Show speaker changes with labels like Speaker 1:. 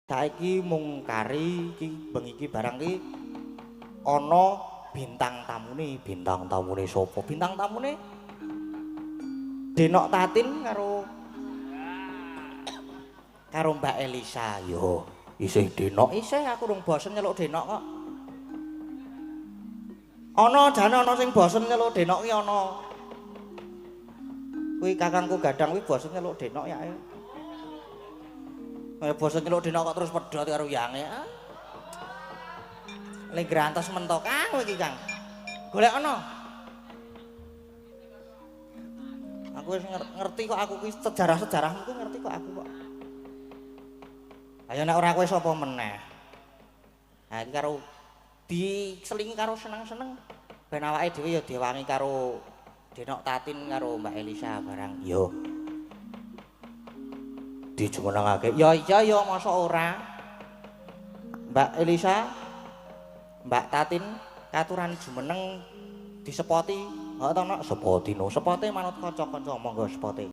Speaker 1: Saiki mung kari iki bengi iki barang iki ana bintang tamune, bintang tamune sapa? Bintang tamune Denok Tatin karo karo Mbak Elisa. Yo, isih Denok, isih aku rung bosen nyeluk Denok kok. Ana jane ana sing bosen nyeluk Denok ki ana. Kuwi kakangku Gadang kuwi bosen nyeluk Denok ya. Kaya bosen nyeluk Denok kok terus pedhot karo yange. Ah. Le grantes mentok Kang kowe iki Kang. Golek ana. Aku wis ngerti kok aku kuwi sejarah-sejarahmu kuwi ngerti kok aku kok. Ayo nek ora kowe sapa meneh. Ha iki karo diselingi karo seneng-seneng ben awake dhewe ya diwangi karo Denok Tatin karo Mbak Elisa barang. Yo. Dijumenengake. Ya iya ya masa ora. Mbak Elisa, Mbak Tatin katuran jumeneng disepoti. Heeh to, Nok, sepoti no. Sepote manut kanca-kanca, monggo sepote.